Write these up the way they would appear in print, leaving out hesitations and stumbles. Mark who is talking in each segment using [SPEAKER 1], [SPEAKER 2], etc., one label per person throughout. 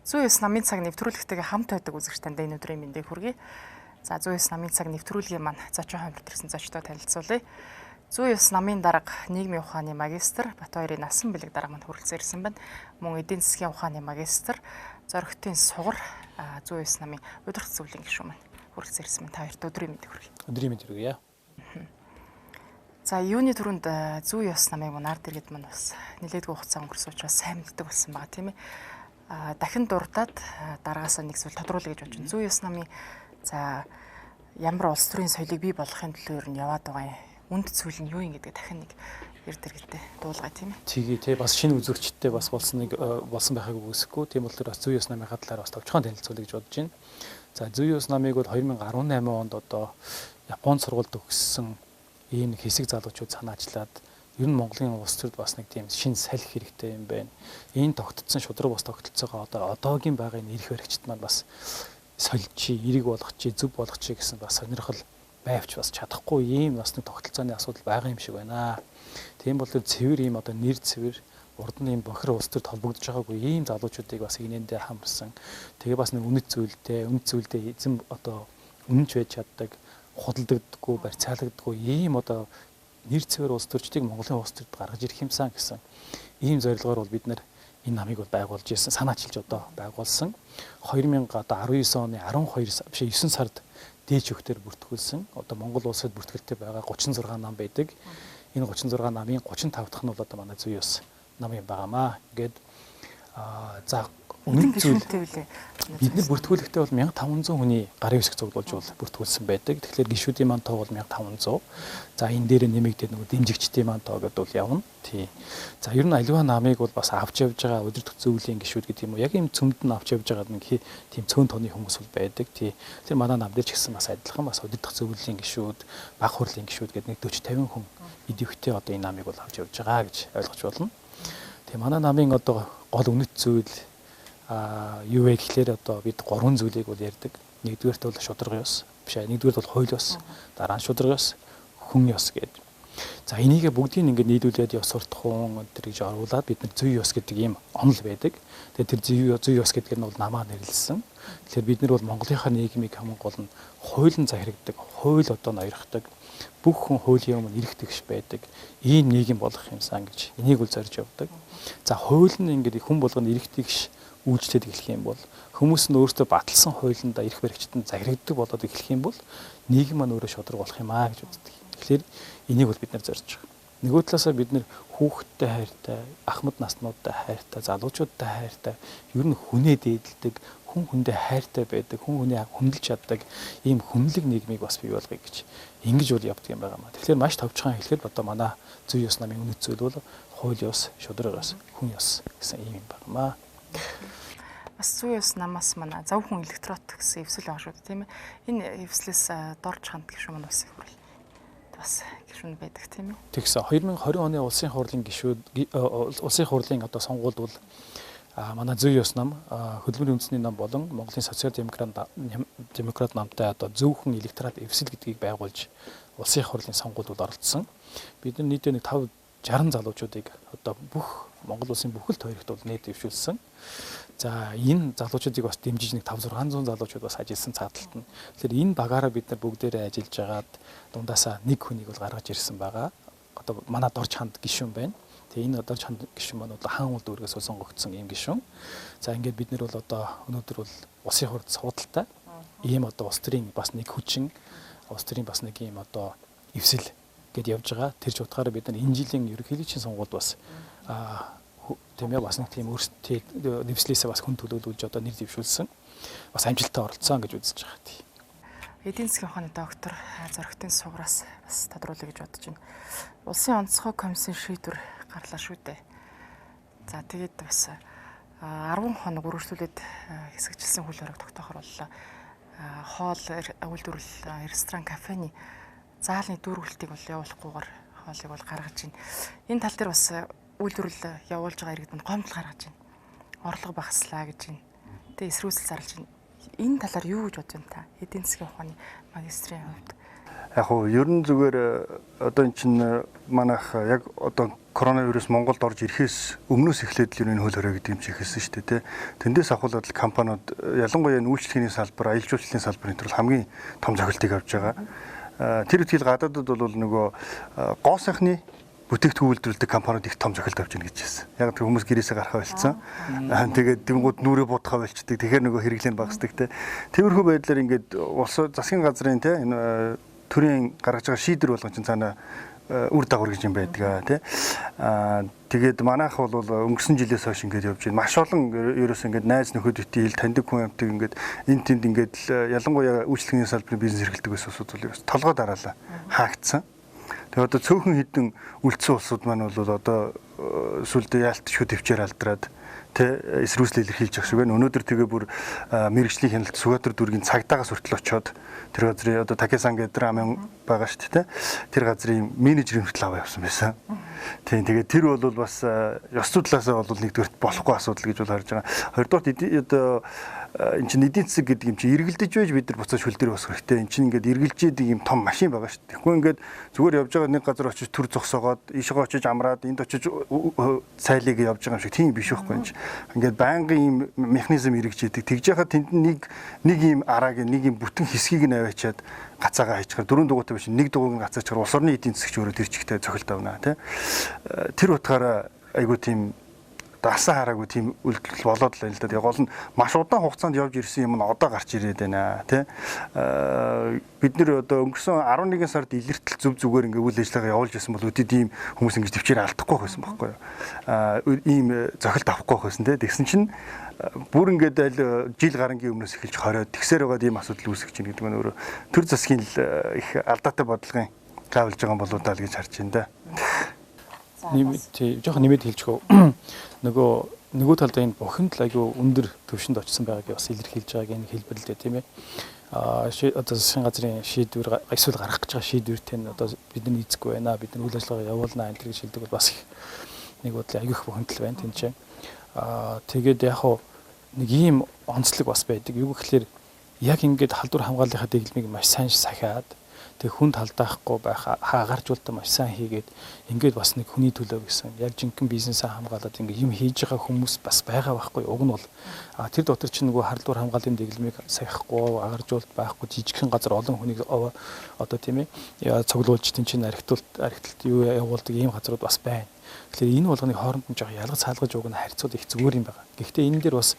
[SPEAKER 1] Зүй ёс намын цаг нэвтрүүлэгтэйгээ хамт байдаг үзэгч танд энэ өдрийн мэндийг хүргэе. За зүй ёс намын цаг нэвтрүүлгийн маань зочин хомбот ирсэн зочдоо танилцуулъя. Зүй ёс намын дарга нийгмийн ухааны магистр Батбаярын насан бэлэг дарга манд хүрэлцэн ирсэн байна. Мөн эдийн засгийн ухааны магистр Зоригтын сугар зүй ёс намын удирдах зөвлөлийн гишүүн маань хүрэлцэн ирсэн байна. Та хоёрт өдрийн мэндийг хүргэе.
[SPEAKER 2] Өдрийн мэнд хүргэе.
[SPEAKER 1] За юуны түрүүнд зүй ёс намыг мань ард иргэд маань бас нэлээдгүй хугацаа өнгөрсөн учраас сайн мэддэг болсон байгаа, тийм ээ. Дахин дурдаад дараагаасаа нэг зүйл тодруулъя гэж бодож байна. Зүй ёс намын за ямар улс төрийн соёлыг бий болгохын төлөө ер нь яваад байгаа юм. Үнд зүйл нь юу юм гэдгээ дахин нэг эрд иргэдтэй дуулгая, тийм ээ.
[SPEAKER 2] Тэгээ тий бас шинэ үзэгчтэй бас болсон нэг болсон байхыг үгүйсэхгүй. Тийм болохоор бас зүй ёс намынхаа талаар бас товчхон танилцуулъя гэж бодож байна. За зүй ёс намыг бол 2018 онд одоо Японд сургуульд төгссөн ийм нэг хэсэг залуучууд санаачлаад ер нь Монголын улс төрд бас нэг тийм шинэ салхи хэрэгтэй юм байна. Энэ тогтцсон шудраг бас тогтолцоогоо одоо одоогийн байгаа энэ эрх баригчид маань бас сольчи, эрэг болгочих, зөв болгочих гэсэн бас сонирхол байвч бас чадахгүй ийм бас нэг тогтолцооны асуудал байгаа юм шиг байна. Тийм бол цэвэр ийм одоо нэр цэвэр урд нь ийм бохир улс төрд холбогдож байгаагүй ийм залуучуудыг бас инээндээ хамарсан. Тэгээ бас нэг үнэт зүйлдээ эзэн одоо үнэнч байж чаддаг, худалдагддаггүй, барьцаалагддаггүй ийм одоо нэр цэвэр улс төрчдийг Монголын улс төрд гаргаж ирэх юмсан гэсэн ийм зорилгоор бол бид нар энэ намыг бол байгуулж ирсэн, санаачилж одоо байгуулсан. 2019 оны 12 биш 9 сард дээд шүүхтэр бүртгүүлсэн. Одоо Монгол улсад бүртгэлтэй байгаа 36 нам байдаг. Энэ 36 намын 35 дахь нь бол одоо манай зүй ёс нам юм байгаамаа. Ингээд за
[SPEAKER 1] үнэн зүйл
[SPEAKER 2] бид нар бүртгүүлэхдээ бол 1500 хүний гарын үсэг цуглуулж бол бүртгүүлсэн байдаг. Тэгэхээр гишүүдийн маань тоо бол 1500. За энэ дээр нэмэгдээд нөгөө дэмжигчдийн маань тоо гэдээ бол явна. Тий. За ер нь аливаа намыг бол бас авч явж байгаа удирдах зөвлөлийн гишүүд гэдэг юм уу. Яг ийм цөмд нь авч явж байгаа нэг тийм цөөн тооны хүмүүс бол байдаг. Тий. Тэр манай нам дээр ч гэсэн бас адилхан бас удирдах зөвлөлийн гишүүд, баг хурлын гишүүд гэдэг нэг 40 50 хүн идэвхтэй одоо энэ намыг бол авч явж байгаа гэж ойлгож байна. Тэгээ манай намын одоо гол үнэт зүйл юу вэ гэхлээр одоо бид гурван зүйлийг бол ярьдаг. Нэгдүгээрт бол шударга ёс, биш ээ, нэгдүгээрт бол хууль ёс, дараа нь шударга ёс, хүн ёс гэдэг. За энийгээ бүгдийг ингээд нийлүүлээд ёс суртахуун энэ гэж оруулаад бид нар зүй ёс гэдэг ийм онол байдаг. Тэгээ тэр зүй ёс гэдэг нь бол намаа нэрлэлсэн. Тэгэхээр бид нар бол Монголынхаа нийгмийг хамгийн гол нь хуулийн захирагдаг, хууль одоо ноёрхдаг, бүх хүн хуулийн өмнө эрх тэгш байдаг ийм нийгэм болгох юмсан гэж энийг бол зорж явдаг. За хууль нь ингээд хүн болгоно эрх тэгш үйлчлээд эхлэх юм бол хүмүүс нь өөртөө баталсан хуулиндаа эрх баригчид нь захирагддаг болоод эхлэх юм бол нийгэм маань өөрөө шударга болох юм аа гэж үздэг. Тэгэхээр энийг бол бид нар зорж байгаа. Нөгөө талаасаа бид нар хүүхэдтэй хайртай, ахмад наснуудтай хайртай, залуучуудтай хайртай, ер нь хүнээ дээдэлдэг, хүн хүндээ хайртай байдаг, хүн хүнээ хүндэлж чаддаг ийм хүнлэг нийгмийг бас бий болгоё гэж ингэж бол явдаг юм байгаа маа. Тэгэхээр маш товчхон хэлэхэд одоо манай зүй ёс намын үнэт зүйл бол хууль ёс, шударга ёс, хүн ёс гэсэн ийм юм байгаа маа.
[SPEAKER 1] Бас зүй ёс намаас манай зав хүн электрот гэсэн эвсэл байгаа шүү дээ, тийм ээ. Энэ эвслээс дорж ханд гишүүн маань бас их хүрэл бас гишүүн байдаг, тийм ээ.
[SPEAKER 2] Тэгсэн 2020 оны улсын хурлын гишүүд улсын хурлын одоо сонгуульд бол манай зүй ёс нам, хөдөлмөрийн үндэсний нам болон Монголын социал демократ намтай одоо зөвхөн электрат эвсэл гэдгийг байгуулж улсын хурлын сонгуульд бол оролцсон. Бид нар нийтдээ нэг 5 60 залуучуудыг одоо бүх Монгол улсын бүхэл тойрогт бол нийт дэвшүүлсэн. За энэ залуучуудыг бас дэмжиж нэг 5 600 залуучууд бас ажилласан цааталт нь. Тэгэхээр энэ багаараа бид нар бүгдээрээ ажиллаж агаад дундаасаа нэг хүнийг бол гаргаж ирсэн байгаа. Одоо манай дорж ханд гишүүн байна. Тэгээ энэ дорж ханд гишүүн маань бол хаан уул дүүргээс сонгогдсон ийм гишүүн. За ингээд бид нар бол одоо өнөөдөр бол улсын хурд суудалтай ийм одоо улс төрийн бас нэг хүчин, улс төрийн бас нэг ийм одоо эвсэл гэд явж байгаа. Тэр ч утгаараа бид нар энэ жилийн ерөнхийлөгчийн сонгуульд бас тийм ээ бас нэг тийм өөрсдөө нэвслээсээ бас хүн төлөөлүүлж одоо нэр дэвшүүлсэн. Бас амжилттай оролцсон гэж үзэж байгаа тийм.
[SPEAKER 1] Эдийн засгийн ухааны доктор Зоригтын суграас бас тодруулъя гэж бодож байна. Улсын онцгой комиссийн шийдвэр гарлаа шүү дээ. За тэгээд бас 10 хоног үргэлжлүүлээд хэсэгчлсэн хөл хориг тогтоохор боллоо. Хоол үйлдвэрлэл ресторан кафены заалны дүүргэлтийг бол явуулахгүйгээр хоолыг бол гаргаж байна. Энэ тал дээр бас үйлдвэрлэл явуулж байгаа иргэд мань гомдол гаргаж байна. Орлого багаслаа гэж байна. Тэгээ эсрүүцэл зарлж байна. Энэ талаар юу гэж бодож байна та? Эдийн засгийн ухааны магистрийн хувьд.
[SPEAKER 3] Яг уу ер нь зүгээр одоо эн чинь манайх яг одоо коронавирус Монголд орж ирэхээс өмнөөс эхлээд л ер нь хөл хорой гэдэг юм чи эхэлсэн шүү дээ, тэ. Тэндээс ахуулаад л компаниуд ялангуяа үйлчлэгээний салбар, аялал жуулчлалын салбар энэ төр хамгийн том зохилтыг авч байгаа. Тэр үтгэл гадаадд бол нөгөө гоо сайхны бүтээгдэхүүн үйлдвэрлэдэг компаниуд их том зохилт авч ийн гэж хэлсэн. Яг тэр хүмүүс гэрээсээ гарахаа болцсон. Тэгээд тэнгууд нүрээ будахаа болчдөг. Тэгэхээр нөгөө хэрэглээ нь багасдаг те. Тиймэрхүү байдлаар ингээд улс засгийн газрын те энэ төрийн гаргаж байгаа шийдвэр болгон чинь цаана үр дагавар гэж юм байдаг тий. Тэгээд манайх бол өнгөрсөн жилээс хойш ингээд явж байна. Маш олон ерөөс ингээд найз нөхөд бити хэл таньдаг хүн амтыг ингээд эн тэнд ингээд ялангуяа үйлчлэгээний салбарын бизнес эрхэлдэг байсан улсууд бол ерөөс толгой дараалаа хаагдсан. Тэгээ одоо цөөхөн хідэн үлдсэн улсууд маань бол одоо сүлдээ яалтчгүй төвчээр алдраад тэ эсрүүслэл илэрхийлж байгаа шиг байна. Өнөөдөр тэгээ бүр мэрэгжлийн хяналт Сүхбаатар дүүргийн цагдаагаас хүртэл очиод тэр газрын одоо Такесан гэдэг рамен байгаа шүү дээ. Тэр газрын менежерийн хүртэл аваа явсан байсан. Тийм, тэгээд тэр бол бас ёс зүйн талаасаа бол нэгдүгээрт болохгүй асуудал гэж бол харж байгаа. Хоёрдугаарт одоо эн чинь эдийн засаг гэдэг юм чинь эргэлдэж байж бид нар буцаад шүл дээр босох хэрэгтэй. Эн чинь ингээд эргэлж идэг юм том машин байгаа шүү дээ. Тэгэхгүй ингээд зүгээр явж байгаа нэг газар очиж төр зогсоогоод ийшээ очиж амраад энд очиж цайлыг явж байгаа юм шиг тийм биш байхгүй энэ чинь. Ингээд байнгын ийм механизм эргэж идэг. Тэгж яхад тэнд нэг нэг ийм арааг нэг ийм бүтэн хэсгийг нь аваачаад гацаагаа хийчихээр дөрөв дугуйтай биш нэг дугуйг нь гацаачаар улс орны эдийн засагч өөрөө тэр чигтээ цохилт авна тий. Тэр утгаараа айгуу тийм дасан хараагүй тийм үйлдэл болоод л байна л да. Тэгээ гол нь маш удаан хугацаанд явж ирсэн юм нь одоо гарч ирээд байна тий. Бид нэр одоо өнгөрсөн 11 сард илэртэл зөв зүгээр ингээ үйл ажиллагаа явуулж байсан бол өдөрт ийм хүмүүс ингэж төвчээр алдахгүй байсан байхгүй юу. Ийм зохилт авахгүй байсан тий. Тэгсэн чинь бүр ингээд аль жил гарангийн өмнөөс эхэлж хориод тэгсээр байгаад ийм асуудал үүсгэж байна гэдэг нь өөрөө төр засгийн л их алдаатай бодлогын гавлж байгаа юм болоо даа л гэж харж байна да.
[SPEAKER 2] Нэмээд жоохон нэмээд хэлчихв. Нөгөө талд энэ бухимдал айгүй өндөр түвшинд очсон байгааг бас илэрхийлж байгааг энэ хэлбэр л дээ тийм ээ. Одоо засгийн газрын шийдвэр эсвэл гаргах гэж байгаа шийдвэртэй нь одоо бид нар нийцэхгүй байна, бид нар үйл ажиллагаа явуулнаа энэ гэж хэлдэг бол бас их нэг бодлын айгүй их бухимдал байна тийм ч. Тэгээд яг хуу нэг ийм онцлог бас байдаг. Юу гэхээр яг ингээд халдвар хамгааллынхаа дэглэмийг маш сайн сахиад тэг хүнд халдаахгүй байх агаржуултаа маш сайн хийгээд ингээд бас нэг хүний төлөө гэсэн яг жинхэнэ бизнесээ хамгаалаад ингээд юм хийж байгаа хүмүүс бас байгаа байхгүй уг нь бол тэр дотор чинь нөгөө халдвар хамгааллын дэглэмийг сахихгүй агаржуулт байхгүй жижигхэн газар олон хүнийг одоо тийм ээ цуглуулж тийм чинь архиталт юу явуулдаг ийм газрууд бас байна. Тэгэхээр энэ болгоныг хооронд нь жоох ялгаж салгаж уг нь харьцуул их зүгээр юм байна. Гэхдээ энэ дээр бас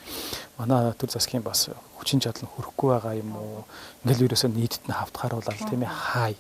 [SPEAKER 2] манай төр засгийн бас хүчин чадал нь хүрэхгүй байгаа юм уу? Ингээл ерөөсөө нийтэд нь хавтгааруулаад тийм ээ хай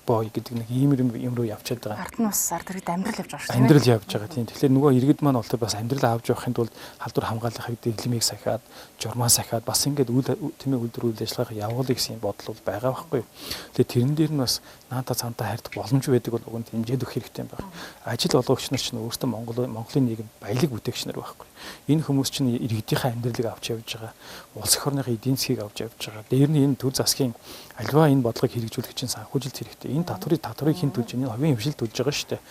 [SPEAKER 2] бой гэдэг нэг ийм юм руу явчихад байгаа.
[SPEAKER 1] Ард нь бас ард иргэд амьдрал явж байгаа шүү дээ.
[SPEAKER 2] Амьдрал явж байгаа тийм. Тэгэхээр нөгөө иргэд маань бол бас амьдрал авч явахын тулд халдвар хамгаалахыг дэглэмийг сахиад, журмаа сахиад бас ингээд үйл тийм ээ үйлдвэр үйл ажиллагаа явуулъя гэсэн юм бодол бол байгаа байхгүй юу. Тэгэхээр тэрэн дээр нь бас наата цаантаа харьдах боломж байдаг бол уг нь дэмжиж өгөх хэрэгтэй юм байна. Ажил олгогч нар чинь өөрсдөө Монголын нийгэм баялаг бүтээгч нар байхгүй. Энэ хүмүүс чинь иргэдийнхээ амьдралыг авч явж байгаа, улс эх орныхоо эдийн засгийг авч явж байгаа. Дээр нь энэ төр засгийн альва энэ бодлогыг хэрэгжүүлэх чинь санхүүжилт хэрэгтэй. Энэ татварыг хэн төлж байна? Энэ хувийн хвшил төлж байгаа шүү дээ.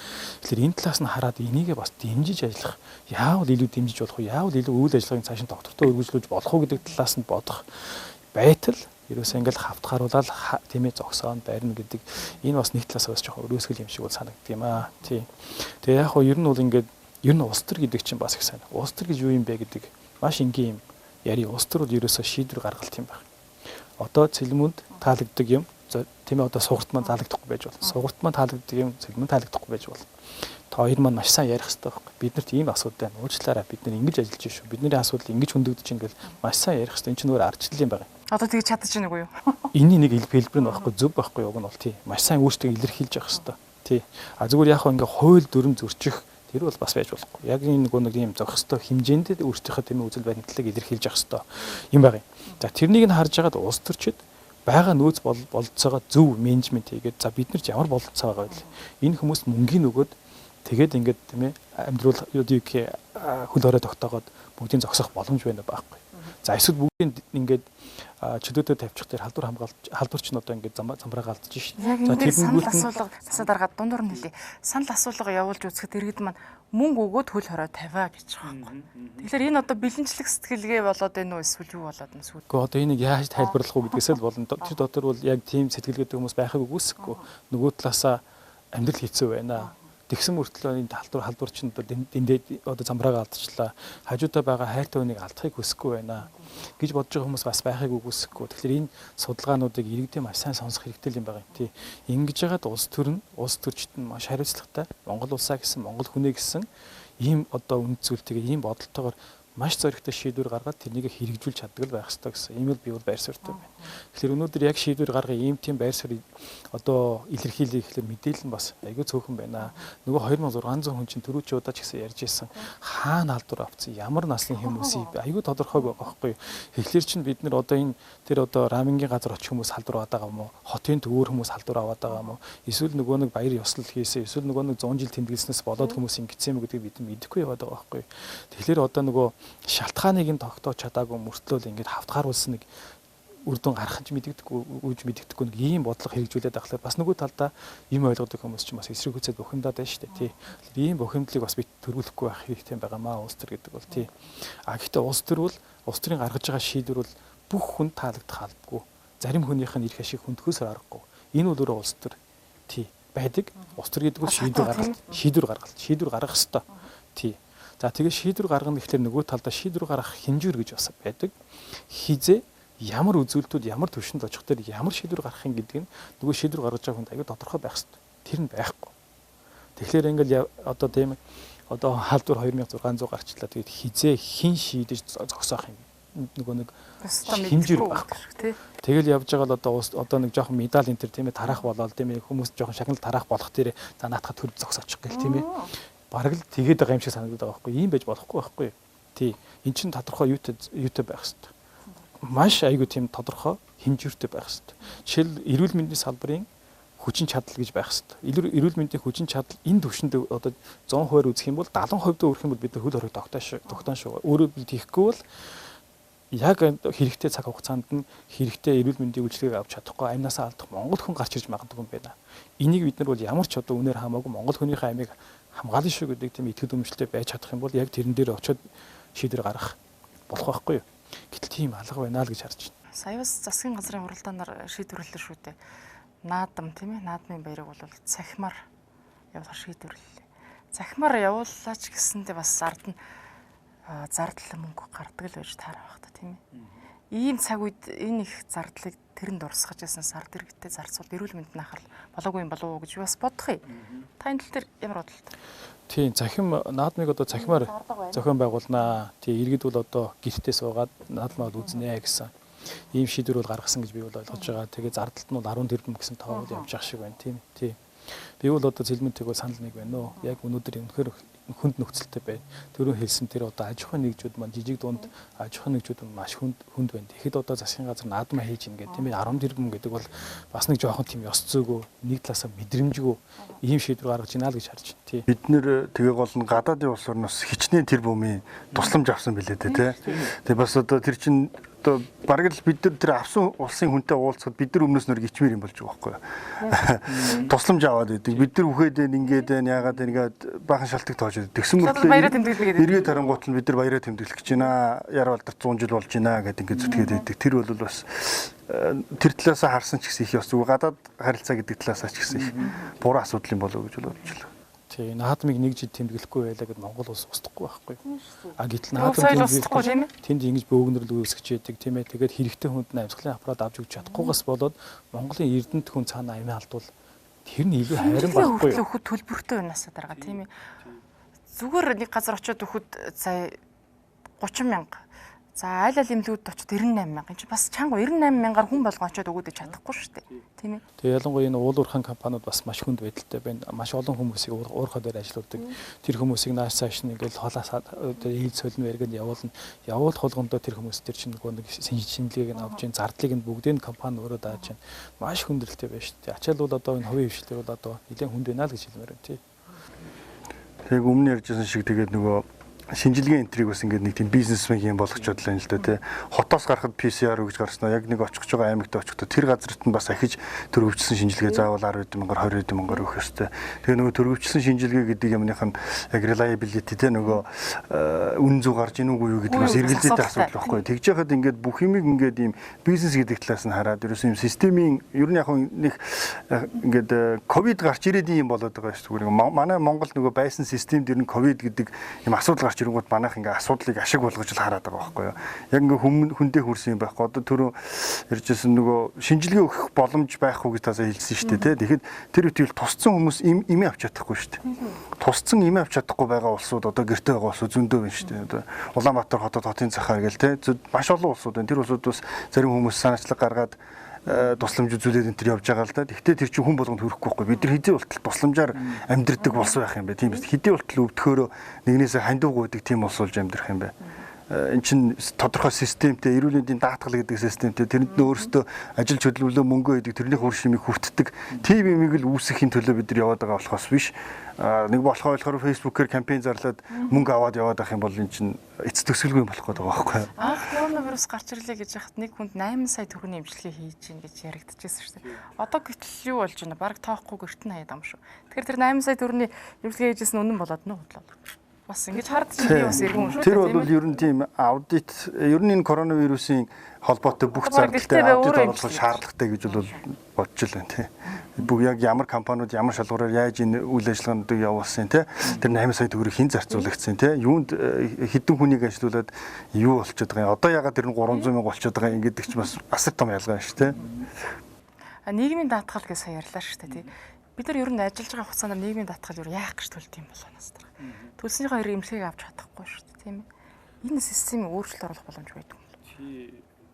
[SPEAKER 2] Тэгэхээр энэ талаас нь хараад энийгээ бас дэмжиж ажиллах, яавал илүү дэмжиж болох вэ? Яавал илүү үйл ажиллагааг цааш нь тогтвортой өргөжлүүлж болох уу гэдэг талаас нь бодох байтал ерөөсөө ингээл хавтгааруулаад тийм ээ зогсоон барина гэдэг энэ бас нэг талаас бас жоохон өрөөсгөл юм шиг бол санагддаг юм аа. Тий. Тэгээ яг хоо ер нь бол ингээд ер нь улс төр гэдэг чинь бас их сайн. Улс төр гэж юу юм бэ гэдэг маш энгийн юм яри. Улс төр бол ерөөсөө шийдвэр гаргалт юм байна. Одоо цэлмүнд таалагддаг юм тийм ээ одоо сугарт маань таалагдахгүй байж болно. Сугарт маань таалагддаг юм цэлмүнд таалагдахгүй байж болно. Та хоёр маань маш сайн ярих хэрэгтэй байхгүй. Бид нарт ийм асуудал байна. Уучлаарай, бид нар ингэж ажиллаж шүү. Бидний асуудал ингэж хөндөгдөж чинь гэл маш сайн ярих хэрэгтэй. Энэ чинь өөр ардчлал юм байна.
[SPEAKER 1] Одоо тэгж чадаж байна уу юу?
[SPEAKER 2] Энийн нэг хэлбэр нь байхгүй, зөв байхгүй уг нь бол тий. Маш сайн өөртөө илэрхийлж явах хэрэгтэй. Тий. А зүгээр яг хаа ингээ хууль дүрм зөрчих тэр бол бас байж болохгүй. Яг энэ нөгөө нэг юм зохих ёстой хэмжээнд өөрсдийнхөө тийм үзэл баримтлалыг илэрхийлж явах ёстой юм байна. За тэрнийг нь харж хагаад улс төрчид байгаа нөөц бололцоогоо зөв менежмент хийгээд за бид нар ч ямар бололцоо байгаа вэ? Энэ хүмүүст мөнгөний өгөөд тэгээд ингээд тийм ээ амьдрал юу гэх хөл хорой тогтоогоод бүгдийг зогсоох боломж байна байхгүй. За эсвэл бүгдийн ингээд чөлөөтэй тавьчих дээр халдвар хамгаалж халдвар чинь одоо ингээд замбраагаа алдаж шин.
[SPEAKER 1] За тэгэнгүүт санал асуулга насаа дараад дундуур нь хэлье. Санал асуулга явуулж үзэхэд иргэд маань мөнгө өгөөд хөл хорой тавиа гэж байгаа байхгүй. Тэгэхээр энэ одоо бэлэнчлэг сэтгэлгээ болоод байна уу эсвэл юу болоод байна сүү?
[SPEAKER 2] Гэхдээ одоо энийг яаж тайлбарлах уу гэдгээсээ л болно. Тэр дотор бол яг тийм сэтгэлгээтэй хүмүүс байхыг үгүйсэхгүй. Нөгөө талаасаа амьдрал хэцүү байна. Тэгсэн мөртлөө энэ халдвар чинь одоо дэндээ одоо замбраагаа алдчихлаа. Хажуудаа байгаа хайртай хүнийг алдахыг хүсэхгүй байна гэж бодож байгаа хүмүүс бас байхыг үгүйсэхгүй. Тэгэхээр энэ судалгаануудыг иргэдээ маш сайн сонсох хэрэгтэй юм байна. Тий. Ингэж яагаад улс төр нь улс төрчид нь маш хариуцлагатай Монгол улсаа гэсэн Монгол хүнээ гэсэн ийм одоо үнэт зүйлтэйгээ ийм бодолтойгоор маш зоригтой шийдвэр гаргаад тэрнийг хэрэгжүүлж чаддаг л байх ёстой гэсэн ийм л би бол байр суурьтай байна. Тэгэхээр өнөөдөр яг шийдвэр гаргах ийм тийм байр суурь одоо илэрхийлэх гэхлээр мэдээлэл нь бас айгүй цөөхөн байна. Нөгөө 2600 хүн чинь түрүү чи удаа ч гэсэн ярьж ирсэн хаана халдвар авцсан ямар насны хүмүүсийг айгүй тодорхойг байгаа байхгүй юу. Тэгэхээр чинь бид нар одоо энэ тэр одоо рамингийн газар очих хүмүүс халдвар аваад байгаа юм уу? Хотын төвөр хүмүүс халдвар аваад байгаа юм уу? Эсвэл нөгөө нэг баяр ёслол хийсэн эсвэл нөгөө нэг 100 жил тэмдэглэснээс болоод хүмүүс ингэсэн юм гэдгийг бид мэдэхгүй яваад байгаа байхгүй юу. Тэгэхээр одоо нөгөө шалтгааныг нь тогтоож чадаагүй мөртлөө ингээд хавтгааруулсан нэг үр дүн гарах нь мэдэгдэхгүй үүж мэдэгдэхгүй нэг ийм бодлого хэрэгжүүлээд байхлаар бас нөгөө талдаа юм ойлгодог хүмүүс чинь бас эсрэг хүзээд бухимдаад байна шүү дээ тий. Тэгэхээр ийм бухимдлыг бас бид төрүүлэхгүй байх хэрэгтэй байгаамаа улс төр гэдэг бол тий. А гэхдээ улс төр бол улс төрийн гаргаж байгаа шийдвэр бол бүх хүн таалагдах албагүй. Зарим хүнийх нь эрх ашиг хүндхөөс аргагүй. Энэ бол өөрөө улс төр тий байдаг. Улс төр гэдэг бол шийдвэр гаргалт, шийдвэр гаргах ёстой. Тий. За тэгээ шийдвэр гаргана гэхлээр нөгөө талдаа шийдвэр гаргах хэмжүүр гэж бас байдаг. Хизээ ямар үзүүлэлтүүд ямар түвшинд очих дээр ямар шийдвэр гаргах юм гэдг нь нөгөө шийдвэр гаргаж байгаа хүнд аюу тодорхой байх ёстой. Тэр нь байхгүй. Тэгэхээр ингээл одоо тийм одоо халдвар 2600 гарчлаа. Тэгээд хизээ хэн шийдэж зогсоох юм нөгөө нэг хэмжүүр байхгүй. Тэгэл явж байгаа л одоо одоо нэг жоохон медаль энэ төр тийм ээ тарах болоод тийм ээ хүмүүс жоохон шагнал тарах болох тэр за наатах төр зогсоочих гэл тийм ээ. Бараг л тэгээд байгаа юм шиг санагдаад байгаа байхгүй. Ийм байж болохгүй байхгүй. Тий. Эн чинь тодорхой юутай байх хэвээр. Маш айгүй тийм тодорхой хэмжүүртэй байх хэвээр. Жишээл эрүүл мэндийн салбарын хүчин чадал гэж байх хэвээр. Эрүүл мэндийн хүчин чадал энэ түвшинд одоо 100% үзэх юм бол 70% өрөх юм бол бид нар хөл хориг тогтоон шүү. Өөрөөр хэлбэл хийхгүй бол яг хэрэгтэй цаг хугацаанд нь хэрэгтэй эрүүл мэндийн үйлчилгээг авч чадахгүй амнасаа алдах Монгол хүн гарч ирж магадгүй юм байна. Энийг бид нар бол ямар ч одоо үнээр хамаагүй Монгол хүнийхээ амийг хамгаална шүү гэдэг тийм итгэл үнэмшилтэй байж чадах юм бол яг тэрэн дээр очиод шийдвэр гаргах болох байхгүй юу. Гэтэл тийм алга байна л гэж харж байна.
[SPEAKER 1] Сая бас засгийн газрын хуралдаанаар шийдвэрлэлээ шүү дээ. Наадам тийм ээ, наадмын баярыг бол цахимаар явуулах шийдвэрлэлээ. Цахимаар явууллаа ч гэсэндээ бас ард нь зардал мөнгө гардаг л байж таарах байх та тийм ээ. Ийм цаг үед энэ их зардлыг тэрэнд урсгаж ясан сард иргэдтэй зарцуул эрүүл мэндэд анхаарал болоогүй юм болов уу гэж бас бодох юм. Та энэ тал дээр ямар бодолтой?
[SPEAKER 2] Тийм, цахим наадмыг одоо цахимаар зохион байгуулнаа. Тийм, иргэд бол одоо гэртээ суугаад наадмаа бол үзнэ гэсэн ийм шийдвэр бол гаргасан гэж би бол ойлгож байгаа. Тэгээ зардалт нь бол 10 тэрбум гэсэн тоо бол явж байгаа шиг байна. Тийм, тийм. Би бол одоо цэлмэнтэйг бол санал нэг байна уу. Яг өнөөдөр үнэхээр хүнд нөхцөлтэй байна. Түрүү хэлсэн тэр одоо аж ахуйн нэгжүүд маань жижиг дунд аж ахуйн нэгжүүд маш хүнд байна. Тэгэхэд одоо засгийн газар наадмаа хийж ин гэдэг тийм ээ 10 тэрбум гэдэг бол бас нэг жоохон тийм ёс зүйгөө нэг талаасаа мэдрэмжгүй ийм шийдвэр гаргаж байна л гэж харж байна. Тий.
[SPEAKER 3] Бид нэр тэгээ гол нь гадаадын улс орноос хичнээн тэрбумын тусламж авсан билээ дээ тий. Тэгээ бас одоо тэр чинь одоо бараг л бид нар тэр авсан улсын хүнтэй уулзахад бид нар өмнөөс нөр гिचмээр юм болж байгаа байхгүй юу. Тусламж аваад байдаг. Бид нар үхээд байна, ингээд байна, яагаад байна ингээд баахан шалтгаан тоож байдаг. Тэгсэн мөртлөө
[SPEAKER 1] баяраа тэмдэглэнэ гэдэг.
[SPEAKER 3] Эргээд харангуут нь бид нар баяраа тэмдэглэх гэж байна. Яр балдар 100 жил болж байна гэдэг ингээд зүтгээд байдаг. Тэр бол бас тэр талаасаа харсан ч гэсэн их ёс зүг гадаад харилцаа гэдэг талаасаа ч гэсэн их буруу асуудал юм болов уу гэж бодож байна.
[SPEAKER 2] Тий, наадмыг нэг жил тэмдэглэхгүй байлаа гэд Монгол улс устдахгүй байхгүй. А гэтэл наадам тэмдэглэхгүй тэнд ингэж бөөгнөрл үүсгэж яадаг тийм ээ. Тэгээд хэрэгтэй хүнд нь амьсгалын аппарат авч өгч чадахгүйгээс болоод Монголын эрдэнэт хүн цаана амиа алдвал тэр нь илүү хайран байхгүй юу.
[SPEAKER 1] Өгөхөд төлбөртэй байнасаа дарга тийм ээ. Зүгээр нэг газар очиод өгөхөд сая 30 мянга. За аль аль эмнэлгүүдэд очиод 98 мянга. Энд чинь бас чанга 98 мянгаар хүн болгон очиод өгөөд чадахгүй шүү дээ. Тийм ээ.
[SPEAKER 2] Тэгээ ялангуяа энэ уул уурхайн компаниуд бас маш хүнд байдалтай байна. Маш олон хүмүүсийг уурхай дээр ажилуулдаг. Тэр хүмүүсийг нааш цааш нь ингээл хоолоос ээлж солино эргээд явуулна. Явуулах болгондоо тэр хүмүүс тэр чинь нөгөө нэг шинжилгээг нь авч ин зардлыг нь бүгдийг нь компани өөрөө дааж байна. Маш хүндрэлтэй байна шүү дээ. Ачаал бол одоо энэ хувийн хвшлэр бол одоо нэлээд хүнд байна л гэж хэлмээр байна тий.
[SPEAKER 3] Тэг өмнө ярьжсэн шиг тэгээд нөгөө Шинжилгээ энтриг бас ингээд нэг тийм бизнесмен юм болгочод л юм л да тий. Хотоос гарахад PCR өгж гарснаа яг нэг очих гэж байгаа аймагт очихдоо тэр газарт нь бас ахиж төрөвчсөн шинжилгээ заавал 10 мянгаар 20 мянгаар өгөх ёстой. Тэгээ нөгөө төрөвчсөн шинжилгээ гэдэг юмных нь яг reliability тий нөгөө үнэн зөв гарч ийн үгүй юу гэдэг нь бас эргэлзээтэй асуудал байхгүй. Тэгж яхад ингээд бүх юмыг ингээд ийм бизнес гэдэг талаас нь хараад ерөөсөн юм системийн ер нь яг нэг ингээд ковид гарч ирээд юм болоод байгаа шүү дээ. Манай Монгол нөгөө байсан системд ер нь ковид гэдэг юм асуудал гарч ирэнгүүт манайх ингээ асуудлыг ашиг болгож л хараад байгаа байхгүй юу. Яг ингээ хүндээ хүрсэн юм байхгүй. Одоо түрүү ярьжсэн нөгөө шинжилгээ өгөх боломж байхгүй гэж таасаа хэлсэн шүү дээ, тэ. Тэгэхэд тэр үтгэл тусцсан хүмүүс эмээ авч чадахгүй шүү дээ. Тусцсан эмээ авч чадахгүй байгаа улсууд одоо гэрте байгаа улсууд зөндөө байна шүү дээ. Одоо Улаанбаатар хотод хотын захаар гэл тэ маш олон улсууд байна. Тэр улсууд бас зарим хүмүүс санаачлаг гаргаад тусламж үзүүлээд энэ төр явж байгаа л да. Гэхдээ тэр чинь хүн болгонд хүрэхгүй байхгүй. Бид нар хэдий болтол тусламжаар амьдрдаг болсон байх юм бэ. Тийм биз. Хэдий болтол өвдөхөөрөө нэгнээсээ хандив гуйдаг тийм улс болж амьдрах юм бэ. Энэ чинь тодорхой системтэй, эрүүл мэндийн даатгал гэдэг системтэй, тэрэнд нь өөрсдөө ажил хөдөлмөрлөө мөнгө өгдөг, тэрнийх үр шимийг хүртдэг. Тийм юмыг л үүсгэхийн төлөө бид нар яваад байгаа болохоос биш. Нэг болохоо болохоор Facebook-ээр кампайн зарлаад мөнгө аваад яваад байх юм бол энэ чинь эц төсөлгүй юм болох гэдэг байгаа байхгүй юу?
[SPEAKER 1] Анх коронавирус гарч ирлээ гэж яхад нэг хүнд 8 сая төгрөгийн эмчилгээ хийж гин гэж яригдчихсэн шүү дээ. Одоо гэтэл юу болж байна? Бараг тоохгүй гэрт нь хаяад юм шүү. Тэгэхээр тэр 8 сая төгрөгийн эмчилгээ хийжсэн үнэн болоод нөө худлаа. Бас ингэж харагдчих би бас эргэн шүү.
[SPEAKER 3] Тэр бол ер нь тийм аудит, ер нь энэ коронавирусын холбоотой бүх зардалтай аудит оруулах шаардлагатай гэж бол бодож л байна тий. Бүх яг ямар компаниуд ямар шалгуураар яаж энэ үйл ажиллагаануудыг явуулсан тий. Тэр 8 сая төгрөг хэн зарцуулагдсан тий. Юунд хэдэн хүнийг ажилуулад юу болчиход байгаа юм. Одоо ягаад тэр нь 300 мянга болчиход байгаа юм гэдэг чинь бас асар том ялгаа шүү тий.
[SPEAKER 1] Нийгмийн даатгал гэж сая ярьлаа шүү дээ тий. Бид нар ер нь ажиллаж байгаа хугацаанд нийгмийн даатгал юу яах гэж төлдөг юм болоо настар. Төлснийхөө хэрэг эмчилгээг авч чадахгүй шүү дээ, тийм ээ. Энэ системийг өөрчлөлт оруулах боломж байдаг юм бол.
[SPEAKER 2] Чи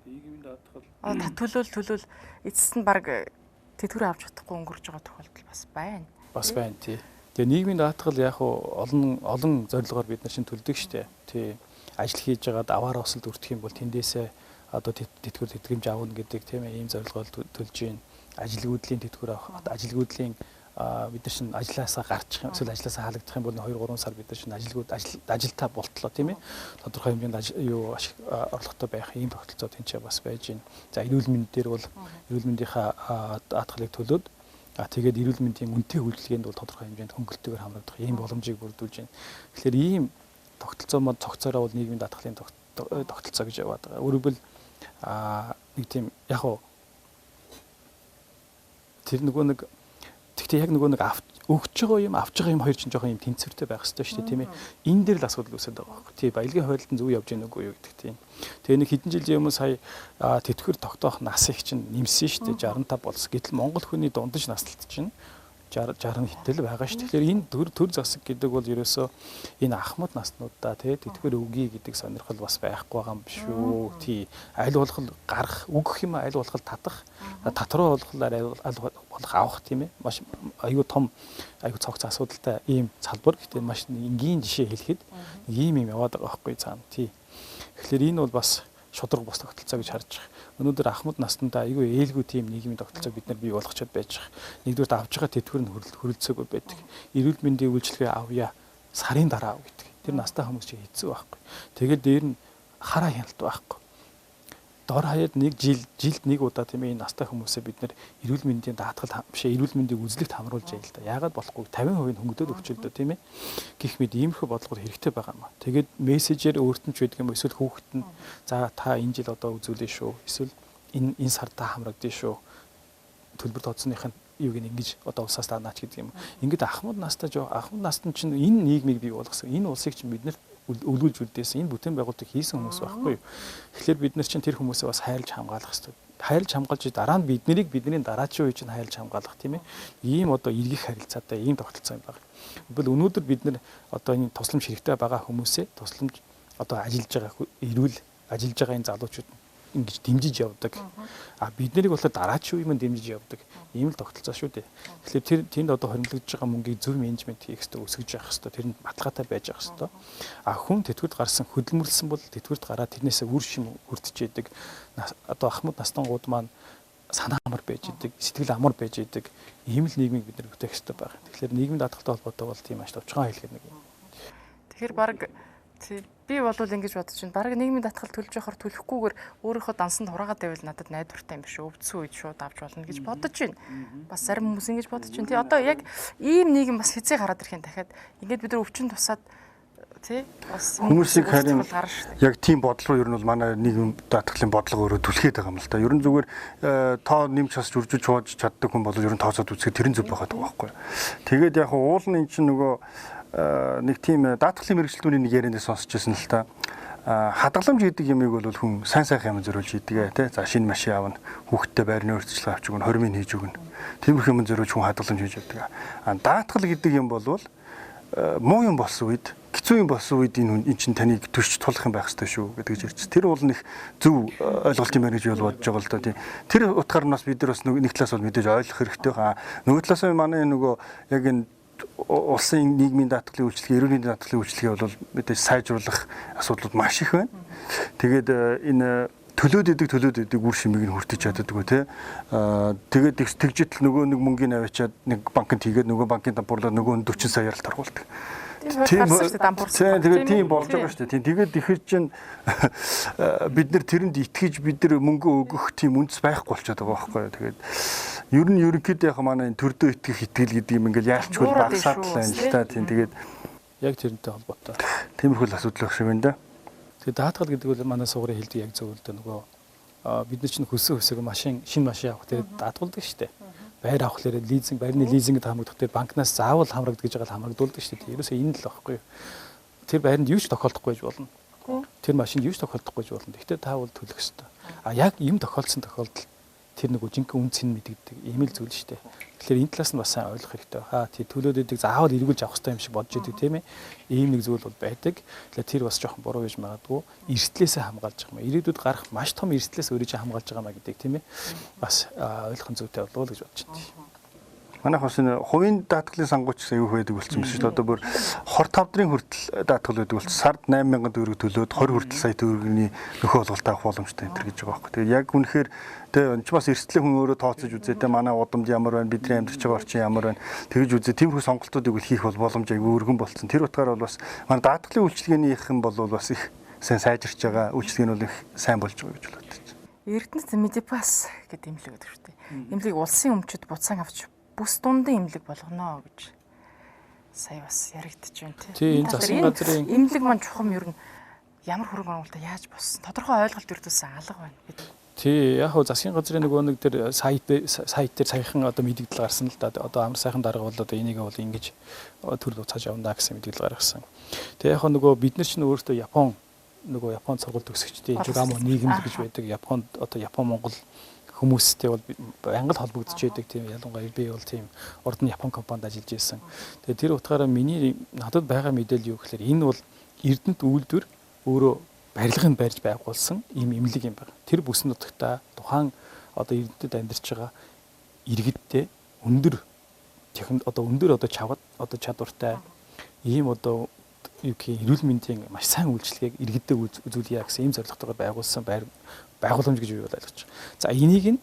[SPEAKER 2] нийгмийн даатгал
[SPEAKER 1] одоо төлөөл эцэст нь баг тэтгэврээ авч чадахгүй өнгөрч байгаа тохиолдол бас байна.
[SPEAKER 2] Бас байна тий. Тэгээ нийгмийн даатгал яг хуу олон зорилгоор бид нар чинь төлдөг шүү дээ. Тий. Ажил хийж байгаад аваар осолд өртөх юм бол тэндээсээ одоо тэтгэвэр тэтгэмж авна гэдэг тийм ээ ийм зорилгоор төлж гин. Ажилгүйдлийн тэтгэвэр авах, ажилгүйдлийн бид нар чинь ажилласаа гарчих юм эсвэл ажилласаа халагдах юм бол 2-3 сар бид нар чинь ажилгүйд ажилтаа болтлоо тийм ээ. Тодорхой хэмжээнд юу ашиг орлоготой байх ийм тогтолцоо тэнцээ бас байж байна. За эрүүл мэнд дээр бол эрүүл мэндийнхаа даатгалыг төлөөд тэгээд эрүүл мэндийн үнэтэй үйлчилгээнд бол тодорхой хэмжээнд хөнгөлөлтөөр хамрагдах ийм боломжийг бүрдүүлж байна. Тэгэхээр ийм тогтолцоо мод цогцоороо бол нийгмийн даатгалын тогтолцоо гэж яваад байгаа. Өөрөөр хэлбэл нэг тийм яг уу тэр нөгөө нэг тэгтээ яг нөгөө нэг өгч байгаа юм авч байгаа юм хоёр чинь жоохон юм тэнцвэртэй байх хэрэгтэй шүү дээ тийм ээ. Энэ дээр л асуудал үүсээд байгаа байхгүй. Тий, баялагын хойдолд нь зөв явж гэнэ үгүй юу гэдэг тийм. Тэгээ нэг хэдэн жилийн өмнө сая тэтгэвэр тогтоох насыг чинь нэмсэн шүү дээ. 65 болсон. Гэтэл Монгол хүний дундаж наслалт чинь 60 хэтэл байгаа шүү. Тэгэхээр энэ төр засаг гэдэг бол ерөөсөө энэ ахмад наснуудаа тий тэтгэвэр өгье гэдэг сонирхол бас байхгүй байгаа юм биш үү. Тий, аль болох гарах өгөх юм аль болох татах, татруу болох аль болох авах тийм ээ. Маш аюу том аюу цогц асуудалтай ийм салбар. Гэтэ маш энгийн жишээ хэлэхэд ийм юм яваад байгаа байхгүй цаана. Тий. Тэгэхээр энэ бол бас шударга бус тогтолцоо гэж харж байгаа. Өнөөдөр ахмад наснандаа айгүй ээлгүй тийм нийгмийн тогтолцоог бид нар бий болгочод байж байгаа. Нэгдүгээрт авж байгаа тэтгэвэр нь хөрөлцөөгүй байдаг. Эрүүл мэндийн үйлчилгээ авъя, сарын дараа ав гэдэг. Тэр настай хүмүүс чинь хэцүү байхгүй. Тэгээд дээр нь хараа хяналт байхгүй. Дор хаяад нэг жилд нэг удаа тийм ээ энэ настай хүмүүсээ бид нар эрүүл мэндийн даатгал биш эрүүл мэндийн үзлэгт хамруулж яа л да. Яагаад болохгүй 50% нь хөнгөдөд өгч л дээ тийм ээ. Гэх мэт иймэрхүү бодлогод хэрэгтэй байгаа юм а. Тэгээд мессежээр өөрт нь ч байдаг юм эсвэл хүүхэд нь за та энэ жил одоо үзүүлээ шүү. Эсвэл энэ сар та хамрагдана шүү. Төлбөр тооцсоных нь юуг ингэж одоо улсаас даанач гэдэг юм. Ингээд ахмад настай ахмад настан чинь энэ нийгмийг бий болгосон. Энэ улсыг чинь бид нарт өвлүүлж үлдээсэн энэ бүтээн байгуулалтыг хийсэн хүмүүс байхгүй юу. Тэгэхээр бид нар чинь тэр хүмүүсээ бас хайрлж хамгаалах хэрэгтэй. Хайрлж хамгаалж дараа нь биднийг бидний дараачийн үе чинь хайрлж хамгаалах тийм ээ. Ийм одоо эргэх харилцаатай ийм тогтолцоо юм байна. Тэгвэл өнөөдөр бид нар одоо энэ тусламж хэрэгтэй байгаа хүмүүсээ тусламж одоо ажиллаж байгаа эрүүл ажиллаж байгаа энэ залуучууд ингэж дэмжиж явдаг. А бид нарыг болохоор дараачийн үе мөн дэмжиж явдаг. Ийм л тогтолцоо шүү дээ. Тэгэхээр тэр тэнд одоо хоримтлагдж байгаа мөнгийг зөв менежмент хийх хэрэгтэй, өсгөж явах хэрэгтэй. Тэр нь баталгаатай байж явах хэрэгтэй. А хүн тэтгэврт гарсан хөдөлмөрлсөн бол тэтгэврт гараад тэрнээсээ үр шим хүртэж идэг. Одоо ахмад настангууд маань санаа амар байж идэг, сэтгэл амар байж идэг. Ийм л нийгмийг бид нар бүтээх хэрэгтэй байна. Тэгэхээр нийгмийн даатгалтай холбоотой бол тийм маш товчхон хэлэхэд нэг юм.
[SPEAKER 1] Тэгэхээр баг Тий. Би бол ингэж бодож байна. Бараг нийгмийн даатгал төлж явахаар төлөхгүйгээр өөрийнхөө дансанд хураагаад байвал надад найдвартай юм биш. Өвдсөн үед шууд авч болно гэж бодож байна. Бас зарим хүмүүс ингэж бодож байна. Тий, одоо яг ийм нийгэм бас хизээ гараад ирэх юм дахиад. Ингээд бид нар өвчин тусаад тий бас
[SPEAKER 3] хүмүүсийг харин яг тийм бодол руу ер нь бол манай нийгэм даатгалын бодлого өөрөө түлхээд байгаа юм л та. Ер нь зүгээр тоо нэмж хасж үржиж хувааж чаддаг хүн бол ер нь тооцоод үзэхэд тэрэн зөв байгаад байгаа байхгүй. Тэгээд яг уул нь эн чинь нөгөө нэг тийм даатгалын мэргэжилтүүний нэг ярианд сонсч байсан л та. Хадгаламж гэдэг юмыг бол хүн сайн сайхан юм зориулж хийдэг тий. За шинэ машин авна, хүүхэдтэй байрны өөрчлөлт авч өгнө, хормын хийж өгнө. Тиймэрхүү юм зориулж хүн хадгаламж хийж явдаг. А даатгал гэдэг юм бол муу юм болсон үед, хэцүү юм болсон үед энэ хүн чинь таныг төрч тулах юм байх ёстой шүү гэдэг гэж ярьж. Тэр бол нэг зөв ойлголт юм байна гэж би бодож байгаа л доо тийм. Тэр утгаар нь бас бид нар бас нэг талаас бол мэдээж ойлгох хэрэгтэй. Нөгөө талаас нь манай нөгөө яг энэ улсын нийгмийн даатгалын үйлчилгээ, эрүүл мэндийн даатгалын үйлчилгээ бол мэдээж сайжруулах асуудлууд маш их байна. Тэгээд энэ төлөөд идэг үр шимийг нь хүртэж чаддаггүй тий. Тэгээд тэгжитл нөгөө нэг мөнгийг аваачаад нэг банкнд хийгээд нөгөө банкын дампуурлаар нөгөө 40 саяар л торгуулдаг.
[SPEAKER 1] Тийм дампуурсан.
[SPEAKER 3] Тэгээд тийм болж байгаа шүү дээ. Тийм тэгээд ихэр чинь бид нэр тэрэнд итгэж бид нар мөнгө өгөх тийм үндэс байхгүй болчиход байгаа байхгүй юу. Тэгээд ер нь ерөнхийдөө яг манай энэ төрдөө итгэх итгэл гэдэг юм ингээл яалчгүй багасаад л байна л та. Тийм тэгээд
[SPEAKER 2] яг тэрнтэй холбоотой.
[SPEAKER 3] Тиймэрхүү л асуудал байх шиг байна да.
[SPEAKER 2] Тэгээд даатгал гэдэг бол манай сугарын хэлдэг яг зөв л дээ нөгөө бид нар чинь хөлсөн хөсөг машин шинэ машин авах тэгээд даатгуулдаг шүү дээ. Байр авахлаар лизинг, байрны лизингэд хамрагдах дээр банкнаас заавал хамрагдаж гэж байгаа л хамрагдуулдаг шүү дээ. Ерөөсөө энэ л байхгүй юу. Тэр байранд юу ч тохиолдохгүй байж болно. Тэр машинд юу ч тохиолдохгүй байж болно. Гэхдээ та бол төлөх ёстой. А яг юм тохиолдсон тохиолдолд тэр нөгөө жинхэнэ үнц нь мэдэгдэг ийм л зүйл шүү дээ. Тэгэхээр энэ талаас нь бас сайн ойлгох хэрэгтэй байна. Тий төлөөд идэг заавал эргүүлж авах хэрэгтэй юм шиг бодож идэг тийм ээ. Ийм нэг зүйл бол байдаг. Тэгэхээр тэр бас жоохон буруу гэж магадгүй. Эрсдлээсээ хамгаалж байгаа юм. Ирээдүйд гарах маш том эрсдлээс өөрийгөө хамгаалж байгаа маа гэдэг тийм ээ. Бас ойлгох зүйтэй болов уу гэж бодож байна.
[SPEAKER 3] Манайх бас энэ хувийн даатгалын сангууч гэсэн аюу байдаг болсон юм шиг л одоо бүр 25 дрын хүртэл даатгал байдаг болсон. Сард 8000 төгрөг төлөөд 20 хүртэл сая төгрөгийн нөхөө олголт авах боломжтой энэ төр гэж байгаа байхгүй. Тэгээд яг үнэхээр тэ энэ ч бас эрсдлийн хүн өөрөө тооцож үзээ тэ манай удамд ямар байна, бидний амьдарч байгаа орчин ямар байна тэгж үзээ тиймэрхүү сонголтуудыг бол хийх бол боломж аюу өргөн болсон. Тэр утгаараа бол бас манай даатгалын үйлчилгээнийхэн бол бас их сайн сайжирч байгаа, үйлчилгээ нь бол их сайн болж байгаа гэж бодож байна.
[SPEAKER 1] Эрдэнэт Медипас гэдэг эмнэлэг гэдэг шүү дээ. Эмнэлгийг улсын өмчөд буцаан авч бүс дундын эмнэлэг болгоно гэж сая бас яригдчих байна
[SPEAKER 2] тий. Энэ засгийн газрын
[SPEAKER 1] эмнэлэг маань чухам ер нь ямар хөрөнгө оруулалтаа яаж болсон тодорхой ойлголт өрдүүлсэн алга байна бид.
[SPEAKER 2] Тий, яг хөө засгийн газрын нөгөө нэг тэр сайт дээр саяхан одоо мэдээлэл гарсан л да. Одоо амар сайхан дарга бол одоо энийг бол ингэж төрөл буцааж явна гэсэн мэдээлэл гаргасан. Тэгээ яг нөгөө бид нар чинь өөртөө Япон нөгөө Японд сургууль төгсөгчдийн Жугамо нийгэмлэг гэж байдаг. Японд одоо Япон Монгол хүмүүстэй бол байнга л холбогдож байдаг тийм ялангуяа би бол тийм урд нь Япон компанид ажиллаж байсан. Тэгээ тэр утгаараа миний надад байгаа мэдээлэл юу гэхээр энэ бол Эрдэнэт үйлдвэр өөрөө барилгыг барьж байгуулсан ийм эмнэлэг юм байна. Тэр бүс нутагта тухайн одоо Эрдэнэтэд амьдарч байгаа иргэдтэй өндөр одоо өндөр одоо чавд одоо чадвартай ийм одоо юу гэх эрүүл мэндийн маш сайн үйлчилгээг иргэдэд үзүүлье гэсэн ийм зорилготойгоор байгуулсан байгууламж гэж би бол ойлгож байна. За энийг нь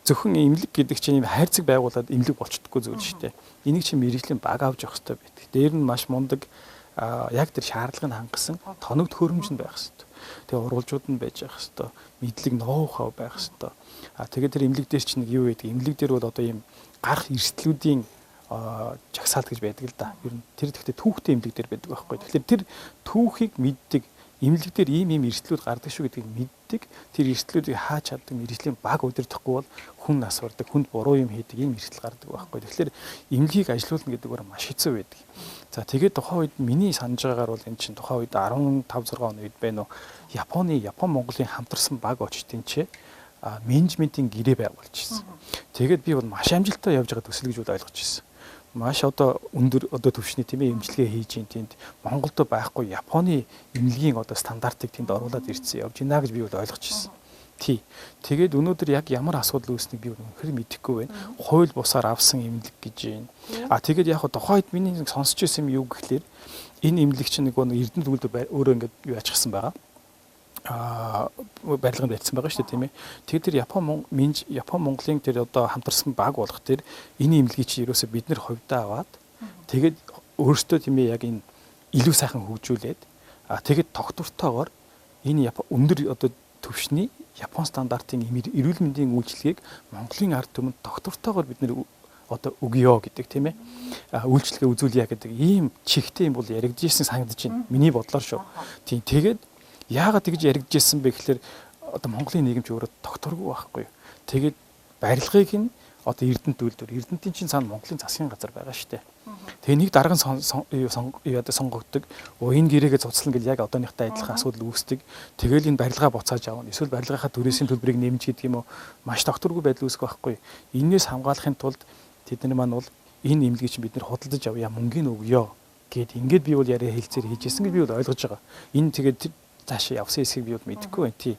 [SPEAKER 2] зөвхөн эмнэлэг гэдэг чинь ийм хайрцаг байгуулад эмнэлэг болчдоггүй зүйл шүү дээ. Энийг чинь мэргэжлийн баг авч явах хэрэгтэй байдаг. Дээр нь маш мундаг яг тэр шаардлагыг хангасан тоног төхөөрөмж нь байх хэрэгтэй. Тэгээ урвалжууд нь байж явах хэрэгтэй. Мэдлэг ноу-хау байх хэрэгтэй. А тэгээд тэр эмнэлэг дээр чинь нэг юу байдаг? Эмнэлэг дээр бол одоо ийм гарах эрсдлүүдийн жагсаалт гэж байдаг л да. Ер нь тэр гэхдээ түүхтэй эмнэлэг дээр байдаг байхгүй. Тэгэхээр тэр түүхийг мэддэг эмнэлэг дээр ийм ийм эрсдлүүд гардаг шүү гэдгийг мэддэг. Тэр эрсдлүүдийг хаач чаддаг мэргэжлийн баг удирдахгүй бол хүн нас бардаг, хүнд буруу юм хийдэг ийм эрсдэл гардаг байхгүй. Тэгэхээр эмнэлгийг ажилуулна гэдэг нь маш хэцүү байдаг. За тэгээд тухайн үед миний санаж байгаагаар бол энэ чинь тухайн үед 15 6 оны үед байна уу? Японы Япон Монголын хамтарсан баг очиж тэнцээ менежментийн гэрээ байгуулж ирсэн. Тэгээд би бол маш амжилттай явж байгаа төсөл гэж бол ойлгож ирсэн. Маш одоо өндөр одоо түвшний тийм ээ эмчилгээ хийж ин тэнд Монголд байхгүй Японы эмнэлгийн одоо стандартыг тэнд оруулаад ирсэн явж байна гэж би бол ойлгож ирсэн. Тий. Тэгээд өнөөдөр яг ямар асуудал үүснийг би үнэхээр мэдэхгүй байна. Хууль бусаар авсан эмнэлэг гэж байна. А тэгээд яг тухайн үед миний сонсч ирсэн юм юу гэхлээр энэ эмнэлэг чинь нэг Эрдэнэт үйлдвэр өөрөө ингээд юу ачсан байгаа. Барилганд барьсан байгаа шүү дээ тийм ээ. Тэгээд тэр Япон Япон Монголын тэр одоо хамтарсан баг болох тэр энэ эмнэлгийг чи ерөөсөө бид нар хувьдаа аваад тэгээд өөрсдөө тийм ээ яг энэ илүү сайхан хөгжүүлээд А тэгэд тогтвортойгоор энэ өндөр одоо төвшний Япон стандартын эрүүл мэндийн үйлчилгээг Монголын ард түмэнд тогтвортойгоор бид нэр одоо өгье гэдэг тийм ээ. Үйлчилгээ үзүүлье гэдэг ийм чигтэй юм бол яригдчихсэн санагдаж байна. Миний бодлоор шүү. Тийм, тэгээд яагаад тэгж яригдчихсэн бэ гэхээр одоо Монголын нийгэм ч өөрөө тогтворгүй байхгүй. Тэгээд барилгыг нь одоо Эрдэнэт үйлдвэр, Эрдэнэтийн чинь цаана Монголын засгийн газар байгаа шүү дээ. Тэгээ нэг дарган сонгогддог. Энэ гэрээгээ цуцлана гэл яг одооныхтай адилхан асуудал үүсдэг. Тэгэл энэ барилгаа буцааж авна. Эсвэл барилгынхаа түрээсийн төлбөрийг нэмж гэдэг юм уу. Маш тогтворгүй байдал үүсэх байхгүй. Энээс хамгаалахын тулд тэд нар маань бол энэ эмнэлгийг чинь бид нэр худалдаж авъя, мөнгөний өгье гэд ингээд би бол яриа хэлцээр хийжсэн гэж би бол ойлгож байгаа. Энэ тэгээд цаашаа явсан хэсгийг би бол мэдэхгүй байна тий.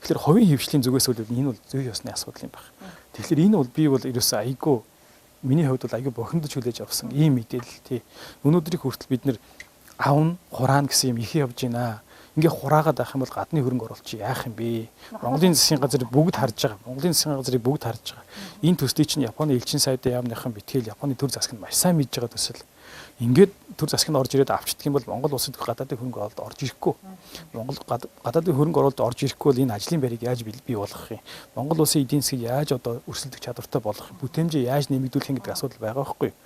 [SPEAKER 2] Тэгэхээр хувийн хөвшлийн зүгээс бол энэ бол зүй ёсны асуудал юм байна. Тэгэхээр энэ бол би бол ерөөсөө айгүй миний хувьд бол айгүй бохимдож хүлээж авсан ийм мэдээлэл тий. Өнөөдрийг хүртэл бид нэр аавн хураана гэсэн юм их явж байна. Ингээ хураагаад байх юм бол гадны хөрөнгө оруулалт чи яах юм бэ? Монголын засгийн газар бүгд харж байгаа. Монголын засгийн газрыг бүгд харж байгаа. Энэ төслийг чинь Японы элчин сайдын яамныхан битгэл Японы төр засаг нь маш сайн мэдж байгаа төсөл. Ингээд төр засаг нь орж ирээд авчдах юм бол Монгол улсад гадаадын хөрөнгө оруулалт орж ирэхгүй. Монгол гадаадын хөрөнгө оруулалт орж ирэхгүй бол энэ ажлын байрыг яаж бий болгох юм? Монгол улсын эдийн засгийг яаж одоо өрсөлдөх чадвартай болгох юм? Бүтээмжээ яаж нэмэгдүүлэх юм гэдэг асуудал байгаа байхгүй юу?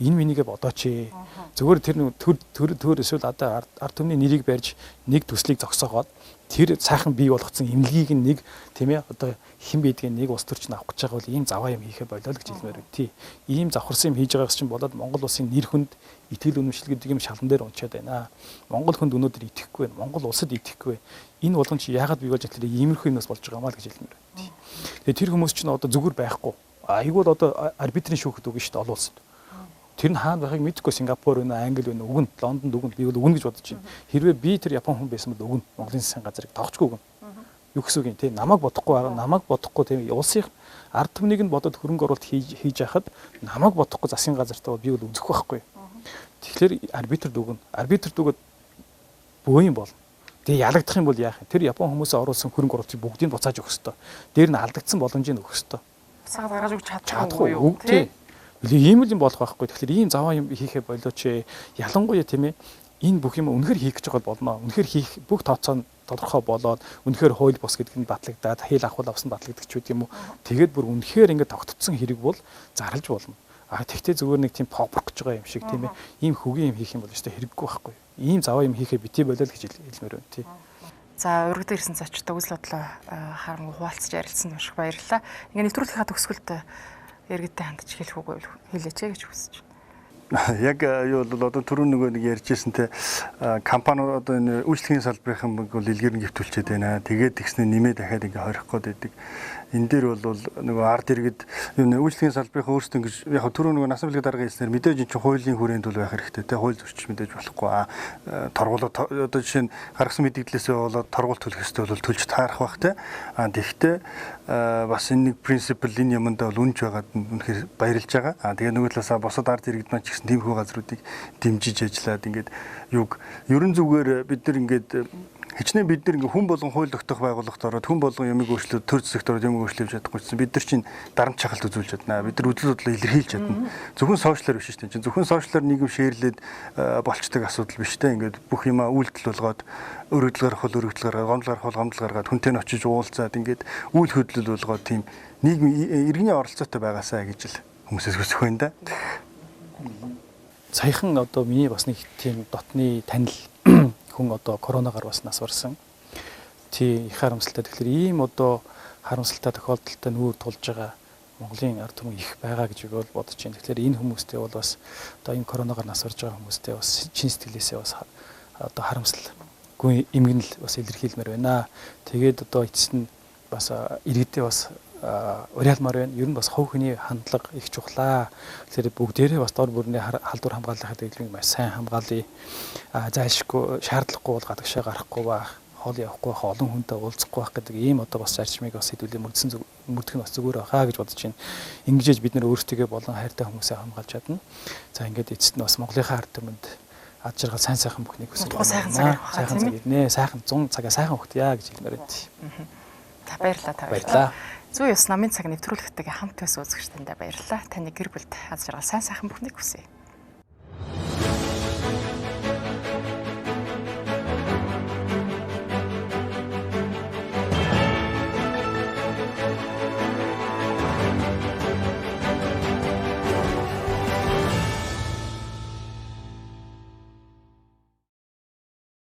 [SPEAKER 2] Энэ минийгээ бодооч ээ. Зөвхөн тэр төр төр төр эсвэл одоо ард түмний нэрийг барьж нэг төслийг зогсоогоод тэр сайхан бий болгоцсон эмнэлгийг нэг тийм ээ одоо хэн байдгийг нэг улс төрч нь авах гэж байгаа бол ийм заваа юм хийхэ болоо л гэж хэлмээр байна тий. Ийм завхарсан юм хийж байгаагаас чинь болоод Монгол улсын нэр хүнд итгэл үнэмшил гэдэг юм шалан дээр унчаад байна. Монгол хүнд өнөөдөр итгэхгүй байна. Монгол улсад итгэхгүй байна. Энэ болгон чи яагаад бий болж тэгэхээр иймэрхүү юмнаас болж байгаа юм аа л гэж хэлмээр байна тий. Тэгээ тэр хүмүүс чинь одоо зүгээр байхгүй. Айгуул одоо арбитрийн шүүхэд өгнө шүү дээ олон улсад. Тэр нь хаана байхыг мэдэхгүй. Сингапур байна, Англи байна, өгнө, Лондонд өгнө. Би бол өгнө гэж бодож байна. Хэрвээ би тэр Япон хүн байсан бол өгнө. Монголын засгийн газрыг тоогчгүй өгнө. Юу гэсэн үг юм те? Намайг бодохгүй байгаа, намайг бодохгүй тийм улсын ард түмнийг нь бодоод хөрөнгө оруулалт хийж яхад намайг бодохгүй засгийн газартай бол би бол үзэх байхгүй. Тэгэхээр арбитрд өгнө. Арбитрд өгөөд бөө юм болно. Тэгээ ялагдах юм бол яах юм? Тэр Япон хүмүүсээ оруулсан хөрөнгө оруулалтыг бүгдийг буцааж өгөх ёстой. Дээр нь алдагдсан боломжийг өгөх ёстой.
[SPEAKER 1] Буцаад гаргаж өгч чадахгүй юу?
[SPEAKER 2] Тий. Ийм л юм болох байхгүй. Тэгэхээр ийм заваа юм хийхэ болооч ээ. Ялангуяа тийм ээ энэ бүх юм үнэхэр хийх гэж байгаа болно. Үнэхэр хийх бүх тооцоо нь тодорхой болоод үнэхэр хууль бус гэдэг нь батлагдаад хэл авах авсан батлагдчих ч юм уу. Тэгээд бүр үнэхэр ингээд тогтцсон хэрэг бол зарлж болно. А тэгтээ зүгээр нэг тийм попрох гэж байгаа юм шиг тийм ээ. Ийм хөгийн юм хийх юм бол өстой хэрэггүй байхгүй. Ийм заваа юм хийхэ бити болоо л гэж хэлмээр байна тий.
[SPEAKER 1] За урагд ирсэн зочдтой үзэл бодлоо харамгүй хуваалцаж ярилцсанд маш их баярлалаа. Ингээ нэвтрүүлгийнхаа төгсгөлд иргэдтэй хандж хэлэх үг байвал хэлээч гэж хүсэж байна.
[SPEAKER 3] Яг юу бол одоо түрүү нөгөө нэг ярьжсэн те компани одоо энэ үйлчлэгийн салбарын бол илгээр нь гівтүүлчихэд байна. Тэгээд тэгснэ нэмээ дахиад ингээ хорих гээд байдаг. Энэ дээр бол нөгөө ард иргэд юу нэ үйлчлэгийн салбарын өөрсдөө ингэж яг түрүү нөгөө насан бэлэг даргын хэлснээр мэдээж эн чинь хуулийн хүрээнд бол байх хэрэгтэй те хууль зөрчиж мэдээж болохгүй. Торгуул одоо жишээ нь гаргасан мэдээллээсээ болоод торгуул төлөх ёстой бол төлж таарах бах те. А тэгвэл бас энэ нэг принципл энэ юмдаа бол үнж байгаад нь үнэхээр баярлж байгаа. А тэгээ нөгөө талаасаа бусад ард иргэд маань ч гэсэн тиймэрхүү газруудыг дэмжиж ажиллаад ингээд юг ерөн зүгээр бид нар ингээд хичнээн бид нар ингээ хүн болгон хууль тогтоох байгууллагт ороод хүн болгон юмыг өөрчлөөд төр засагт ороод юмыг өөрчлөж чадахгүй гэсэн бид нар чинь дарамт чахалт үзүүлж чадна. Бид нар үзэл бодлоо илэрхийлж чадна. Зөвхөн сошиалар биш шүү дээ. Зөвхөн сошиалар нийгэм шеэрлээд болчдөг асуудал биш те. Ингээд бүх юмаа үйлдэл болгоод өргөдөл гаргах бол өргөдөл гаргаад, гомдол гаргах бол гомдол гаргаад хүнтэй нь очиж уулзаад ингээд үйл хөдлөл болгоод тийм нийгэм иргэний оролцоотой байгаасаа гэж л хүмүүсээс хүсэх байна да.
[SPEAKER 2] Саяхан одоо миний бас нэг тийм дотны танил хүн одоо коронагаар бас нас барсан. Тий, их харамсалтай. Тэгэхээр ийм одоо харамсалтай тохиолдолтой нүүр тулж байгаа Монголын ард түмэн их байгаа гэж би бол бодож байна. Тэгэхээр энэ хүмүүстэй бол бас одоо энэ коронагаар нас барж байгаа хүмүүстэй бас чин сэтгэлээсээ бас одоо харамсалгүй эмгэнэл бас илэрхийлмээр байна. Тэгээд одоо эцэст нь бас иргэдээ бас уриалмаар байна. Ер нь бас хувь хүний хандлага их чухлаа. Тэгэхээр бүгдээрээ бас дор бүрний халдвар хамгааллахад дэглэмийг маш сайн хамгаалъя. Зайлшгүй шаардлагагүй бол гадагшаа гарахгүй байх, хоол явахгүй байх, олон хүнтэй уулзахгүй байх гэдэг ийм одоо бас зарчмыг бас хэдүүлээ мөрдөх нь бас зүгээр байхаа гэж бодож байна. Ингэж бид нэр өөрсдийгөө болон хайртай хүмүүсээ хамгаалж чадна. За ингээд эцэст нь бас Монголынхаа ард түмэнд ад жаргал сайн сайхан бүхнийг
[SPEAKER 1] хүсэж байна. Сайхан цаг
[SPEAKER 2] сайхан цаг ирнэ. Сайхан 100 цагаа сайхан хөвгтъя гэж хэлмээр байна.
[SPEAKER 1] За баярлалаа та.
[SPEAKER 2] Баярлалаа.
[SPEAKER 1] Зүй ёс намын цаг нэвтрүүлэгтэйгээ хамт байсан үзэгч танд баярлалаа. Таны гэр бүлд аз жаргал сайн сайхан бүхнийг хүсье.